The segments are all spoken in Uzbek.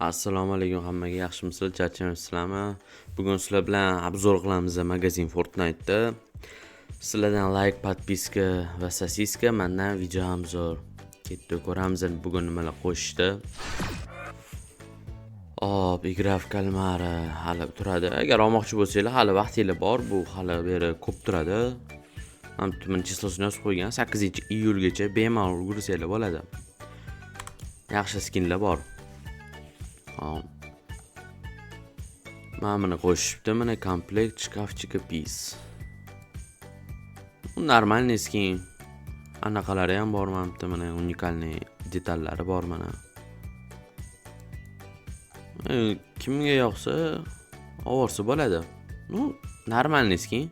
Assalomu alaykum hammaga, yaxshimisizlar, charchamayapsizlarmi? Bugun sizlar bilan обзор qilamiz magazin Fortnite'da. Sizlardan like, подписка va sosiska, mendan video обзор. Ketdi, ko'ramiz bugun nimalar qo'shishdi. Hop, игра в кальмара hali turadi. Agar olmoqchi bo'lsanglar, hali vaqtinglar bor. Bu hali beri ko'p turadi. Mana buni число sini yozib qo'ygan. 8-iyulgacha bemalol ulgursanglar bo'ladi. Yaxshi skinlar bor. Hop. Mana buni qo'shishibdi. Mana комплект шкафчика Peace. Bu нормальный skin. Anaqalari ham bor mana bitta, mana уникальный detallari bor mana. Kimga yoqsa olsa bo'ladi. Ну, нормальный skin.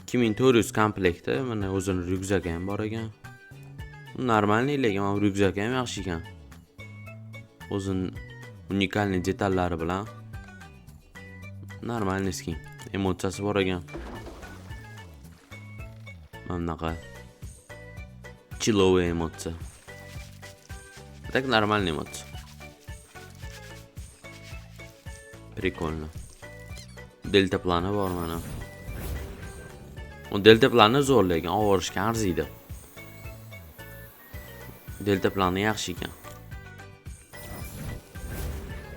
2400 komplekti, mana o'zini ryukzaki ham bor ekan. Нормальный, lekin mana ryukzaki ham yaxshi ekan. O'zini уникальный detallari bilan нормальный skin. Emotsiyasi bor ekan. Mana bunaqa chilovый emotsiya. Так, нормальный emotsiya. Прикольно. Delta plani bor mana. U delta plani zo'r, lekin olishga arziydi. Delta plani yaxshi ekan.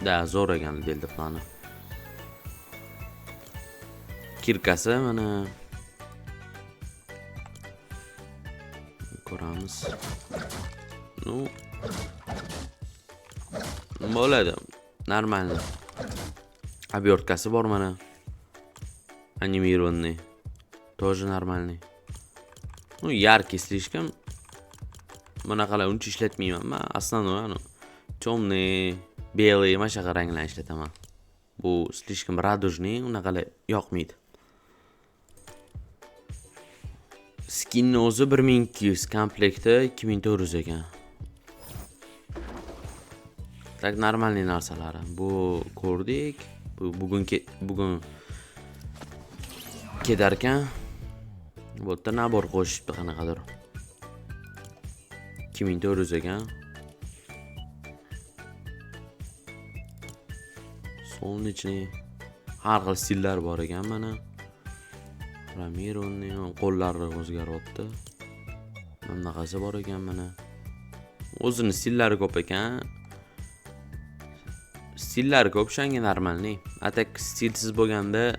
Да, zo'r ekan delta plani. Кирка si mana ko'ramiz. Ну, bo'ladi. Нормально. Обертка si bor mana. Анимированный. Тоже нормальный. Ну, яркий слишком. Bunaqalar uncha ishlatmayman. Men основной anu темный, белый, mana shunaqa ranglarni ishlataman. Bu слишком радужный, unaqalar yoqmaydi. Skinni o'zi 1200, komplekti 2400 ekan. Так, нормальный narsalari. Bu ko'rdik. Bu bugun ketarkan. Bu yerda набор qo'shibdi qanaqadir. 2400 ekan. Солнечный har xil stillar bor ekan mana. Ramironi qo'llari o'zgaryapti. Mana bunaqasi bor ekan mana. O'zini stillari ko'p ekan. Stillari ko'p, o'shanga нормальный. А так stilsiz bo'lganda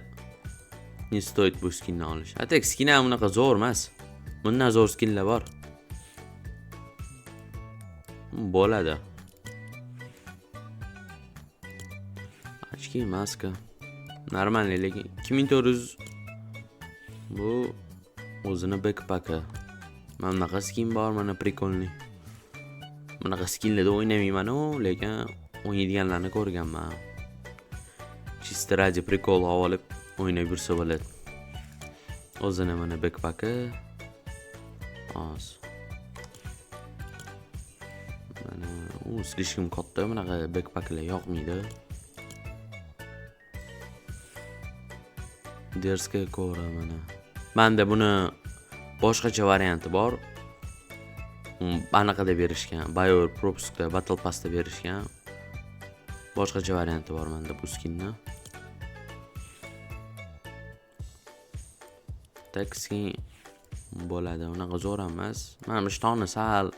не стоит bu skinni olish. А так skin ham unaqa zo'r emas. Bundan zo'r skinlar bor. Bo'ladi. Очки, maska. Нормальный, lekin 2400. Bu o'zini backpacki. Mana bunaqa skin bor, mana прикольный. Bunaqa skinlarda o'ynamayman-u, lekin o'ynaydiganlarni ko'rganman. Чисто ради прикола olib o'ynab yursa bo'ladi. O'zini mana backpacki. Hozir. Mana u слишком katta, bunaqa backpacklar yoqmaydi. Дерзкая кора mana. Menda buni boshqacha varianti bor. Anaqada berishgan, Bio Propskda, Battle Passda berishgan. Boshqacha varianti bor menda bu skinni. Так, skin bo'ladi. Unaqa zo'r emas. Mana bu shtonni sal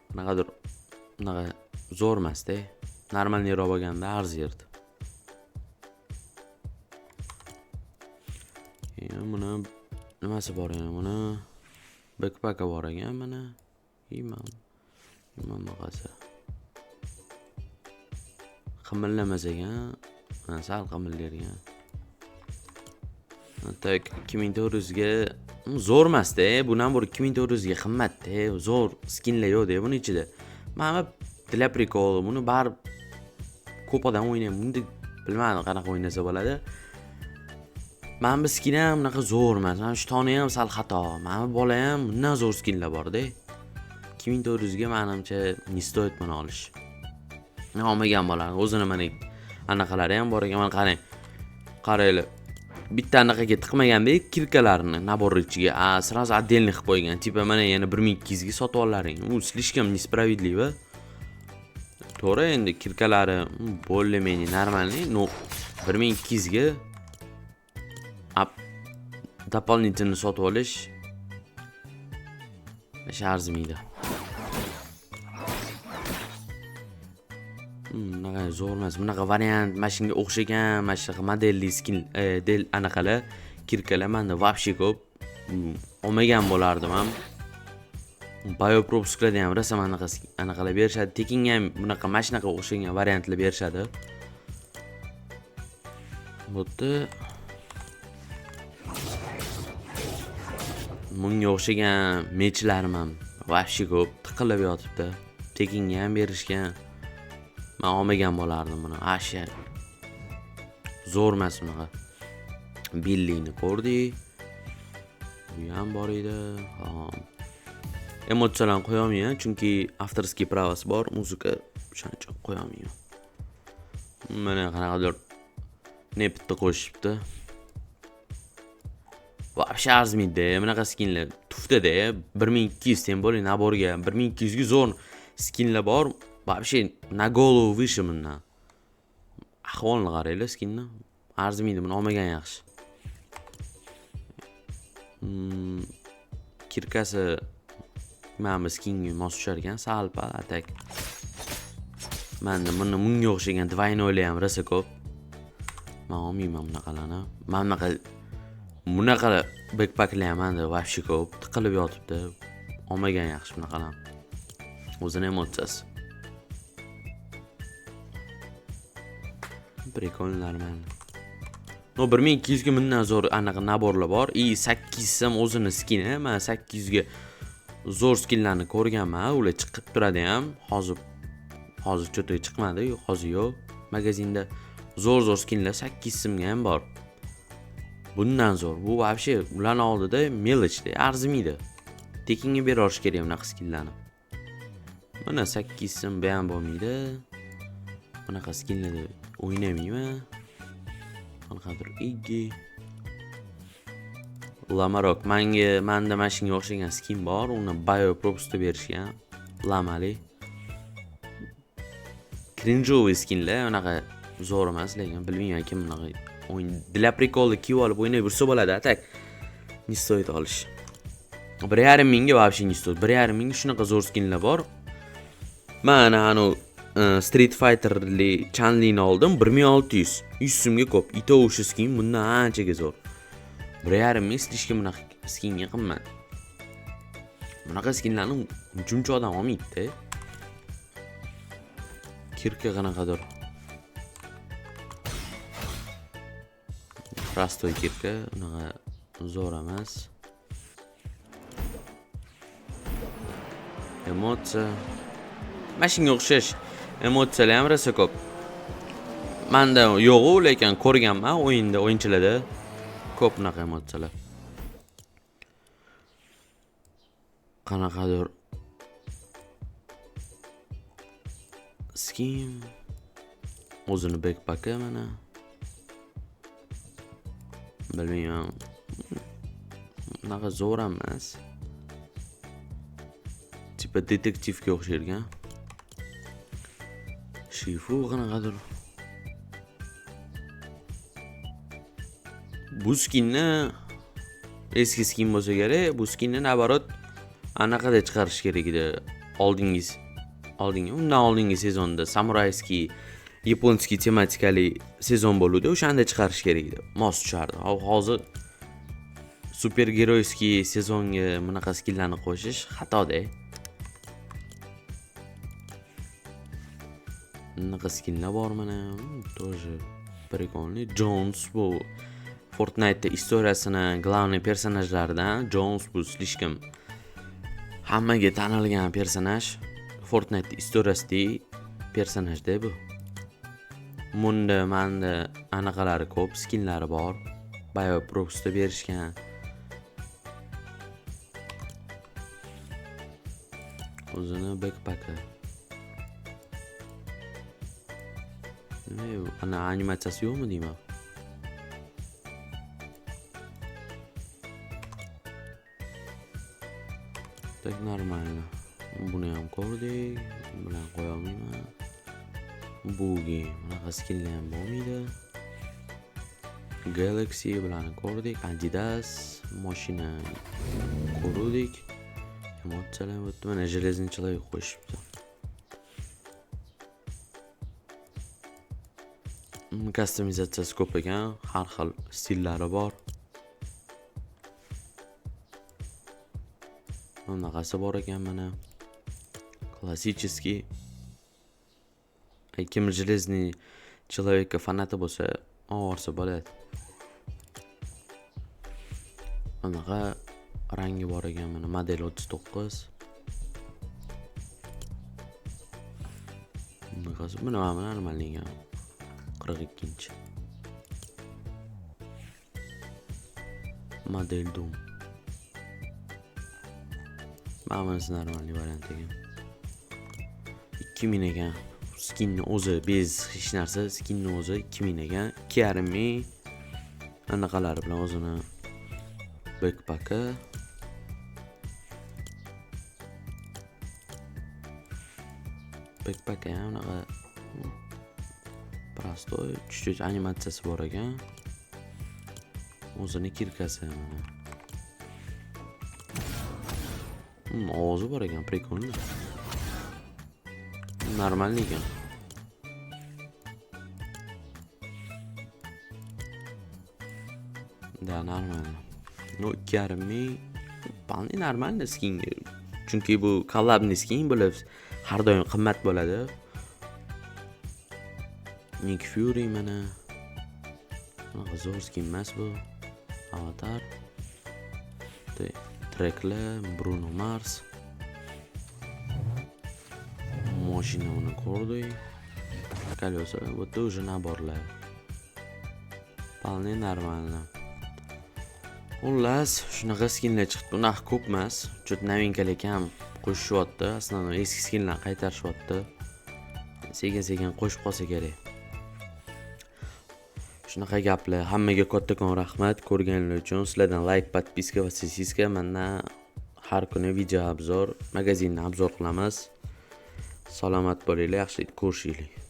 qanaqadir unaqa zo'r emas-da. Normalniroq bo'lganda arzirdi. Keyin buni nimasi bor ekan? Buni backpacki bor ekan mana. Iman. Nima bunaqasi? Qimillamas ekan. Mana sal qimillar ekan. Так, 2400 ga zo'r emas-da. Bundan bir 2400 ga qimmat-da. Zo'r skinlar yo'q-da buni ichida. Mana для прикола, buni baribir ko'p odam o'ynaydi. Bunda bilmadim qanaqa o'ynasa bo'ladi. Mana bu skin ham unaqa zo'r emas. Mana shu toni ham sal xato. Mana bu bola ham bundan zo'r skinlar bor-da. 2400 ga menimcha не стоит buni olish. Men olmagan bo'lardim. O'zini mana anaqalari ham bor ekan. Mana qarang. Qaranglar. Bitta anaqaga tiqmaganda кирка larni набор ichiga, a сразу отдельно qilib qo'ygan. Типа mana yana 1200 ga sotib olaring. U слишком несправедливо. To'g'ri, endi кирка lari более-менее нормальный, но 1200 ga дополнительно sotib olish ish arzimaydi. Bunaqa zo'r emas. Bunaqa variant, mana shunga o'xshagan, mana shunaqa modelli skin, del anaqalar, кирка lar menda вообще ko'p. Olmagan bo'lardim ham. Боевой пропуск larda ham rosa anaqa anaqalar berishadi. Tekinga ham bunaqa, mana shunaqa o'xshagan variantlar berishadi. Bu yerda bunga o'xshagan меч larim ham вообще ko'p tiqilib yotibdi. Tekinga ham berishgan. Men olmagan bo'lardim buni. Asha. Zo'r emas bunaqa. Billini ko'rdik. Bu ham bor edi. Hop. Emotsiyalarni qo'ya olmayman, chunki авторский право si bor, muzika, o'shaning uchun qo'ya olmayman. Mana qanaqadir nepitni qo'shibdi. Вообще arzimaydi bunaqa skinlar. Туфта-da 1200, тем более набор ga 1200 ga zo'r skinlar bor. Вообще на голову выше bundan. Ahvolini qaranglar skinni. Arzimaydi, buni olmagan yaxshi. Кирка si mana bu skinga mos tushar ekan, sal pal, а так. Manda buni bunga o'xshagan двойной lar ham rosa ko'p. Men olmayman bunaqalarni. Mana bunaqa backpacklar ham menda вообще ko'p, tiqilib yotibdi. Olmagan yaxshi bunaqalarni. O'zini emotsiyasi. Прикольно, нормально. Но 1200 ga bundan zo'r anaqa набор lar bor. И 800 ham o'zini skini. Men 800 ga zo'r skinlarni ko'rganman. Ular chiqib turadi ham. Hozir cho'ta chiqmadi, hozir yo'q. Magazinda zo'r zo'r skinlar 800 so'mga ham bor. Bundan zo'r. Bu вообще ularning oldida мелочь, arzimaydi. Tekinga bera olish kerak bunaqa skinlarni. Mana 800 so'm bu ham bo'lmaydi. Bunaqa skinlarda o'ynamayman. Qanaqadir Iggy. Lamarok. Menda mana shunga o'xshagan skin bor. Uni боевой пропуск da berishgan. Lamali. Кринжовый skinlar unaqa zo'r emas, lekin bilmayman kim bunaqa o'yin для прикола kiyib olib o'ynay yursa bo'ladi, а так не стоит olish. 1,5 mingga вообще не стоит. 1,5 mingga shunaqa zo'r skinlar bor. Mana anu Street Fighterli Chun-Li'ni oldim 1600. 100 so'mga ko'p. И то o'sha skin bundan anchaga zo'r. 1,5 ming слишком bunaqa skinga qimmat. Bunaqa skinlarni uncha odam olmaydi. Кирка qanaqadir. Простой кирка, unaqa zo'r emas. Emotsiya. Mana shunga o'xshash emotsiyalar ham rosa ko'p. Menda yo'q-u, lekin ko'rganman o'yinda, o'yinchilarda ko'p bunaqa emotsiyalar. Qanaqadir skin, o'zini backpacki mana. Bilmayman. Unaqa zo'r ham emas. Типа detektivga o'xshaydigan. Shifu qanaqadir. Bu skinni eski skin bo'lsa kerak, bu skinni наоборот anaqada chiqarish kerak edi. Oldingi, undan oldingi sezonda самурайский, японский tematikali sezon bo'luvdi, o'shanda chiqarish kerak edi. Mos tushardi. Hozir супергеройский sezonga bunaqa skinlarni qo'shish xato-da. Bunaqa skinlar bor mana, тоже прикольный. Jones bu Fortnite istoriyasini главный personajlaridan. Jones bu слишком hammaga tanilgan personaj. Fortnite istoriyasidagi personajda bu. Bunda menda anaqalari ko'p, skinlari bor. Боевой пропуск da berishgan. O'zini backpacki. Nima bu? Ana animatsiyasi yo'qmi deyman. Так, нормально. Buni ham ko'rdik. Bilan qo'ya olmayman. Bugi bunaqa skinlar ham bo'lmaydi. Galaxy bularni ko'rdik. Adidas mashina ko'rdik. Emotsiyalar o'tdi. Mana Железный человек qo'yishibdi. Kastomizatsiyasi ko'p ekan, har xil stillari bor. Bunaqasi bor ekan mana. Klassический. Kim Железный человека fanati bo'lsa, olsa bo'ladi. Bunaqa rangi bor ekan mana model 39. Bunaqasi buni mana normal ekan. 42. Model Doom. Mana bunisi normal variant ekan. 2000 ekan. Skinni o'zi bez hech narsa, skinni o'zi 2000 ekan. 2,5 ming anaqalari bilan o'zini backpacki. Backpack ham unaqa prostoy, чуть-чуть animatsiyasi bor ekan. O'zini kirkasi mana. Ovozi bor ekan, прикольно. Нормальный ekan. Да, нормально. Ну, 2,5 ming вполне нормально skinga. Chunki bu kollabni skin bo'lib har doim qimmat bo'ladi. Nick Fury mana. Bunaqa zo'r skin emas bu. Avatar. Treklar, Bruno Mars. Mashina uni ko'rdik. Колеса, bu yerda уже наборlar. Вполне нормально. Xullas, shunaqa skinlar chiqdi. Unaqa ko'p emas. Chut novinkalar kam qo'shishyapti. Aslida eski skinlarni qaytarishyapti. Sekin-sekin qo'shib qolsa kerak. Shunaqa gaplar. Hammaga kattakon rahmat ko'rganlar uchun. Sizlardan like, podpiska va sessiska. Mendan har kuni video obzor, magazinni obzor qilamiz. Salomat bo'linglar, yaxshilik ko'rishaylik.